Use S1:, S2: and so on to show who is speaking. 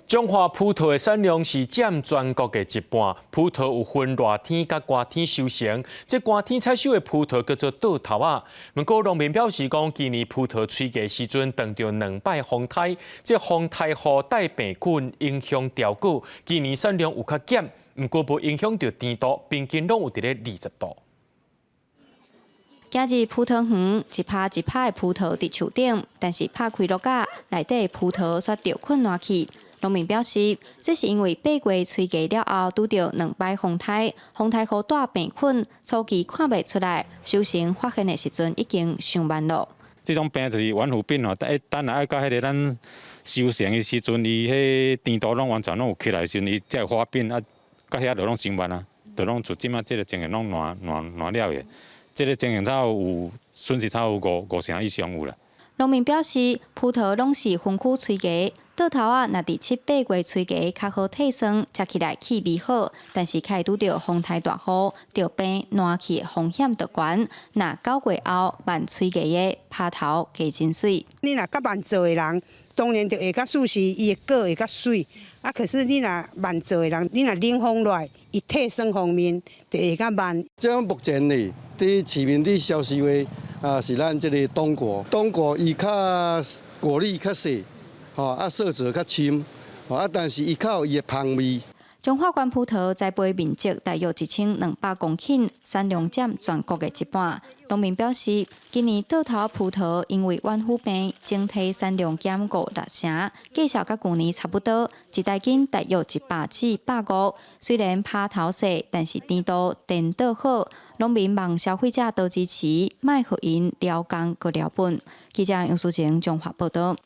S1: 彰化葡萄的產量是佔全國的一半。葡萄有分熱天佮寒天收成，這寒天採收的葡萄叫做倒頭仔。毋過農民表示講，今年葡萄催芽時陣碰著兩擺風颱，這風颱雨帶病菌影響掉果，今年產量有較減，毋過無影響著甜度，平均攏有佇咧20度。
S2: 行入葡萄園，一趴一趴的葡萄佇樹頂，但是拍開落架，內底葡萄煞著睏爛去。農民表示，這是因為8月催芽了後，拄著兩擺風颱，風颱雨帶病菌，初期看袂出來，收成發現的時陣已經傷慢囉。
S3: 這種病就是軟腐病吼，等等愛到彼个咱收成的時陣，伊彼甜度攏完全攏有起來的時陣，伊才會發病啊，到遐就攏傷慢啊，就攏就這馬這个情形攏爛爛爛了的，這个情形差有損失差有五五成以上有啦。
S2: 農民表示，葡萄攏是分區催芽，倒頭仔若佇七八月催芽較好退霜，食起來氣味好。但是較會拄著風颱大雨，著病爛去的風險就懸。若9月後慢催芽的蟬頭加真媠。
S4: 你若較慢做的人，當然就會較舒適，伊的果會較媠。啊，可是你若慢做的人，你若冷風來，伊退霜方面就會較慢。
S5: 這目前呢，佇市面佇銷售的啊，是咱這个冬果，冬果伊較果粒較細，吼啊色澤較深，啊但是伊較有伊的芳味。
S2: 彰化縣葡萄栽培面積大約1200公頃，產量佔全國的一半。農民表示，今年倒頭葡萄因為軟腐病，整體產量減五六成，價數佮舊年差不多，一大斤大約100至150。雖然蟬頭細，但是甜度顛倒好。農民望消費者多支持，莫予𪜶療工閣療本。記者楊淑晴彰化報導。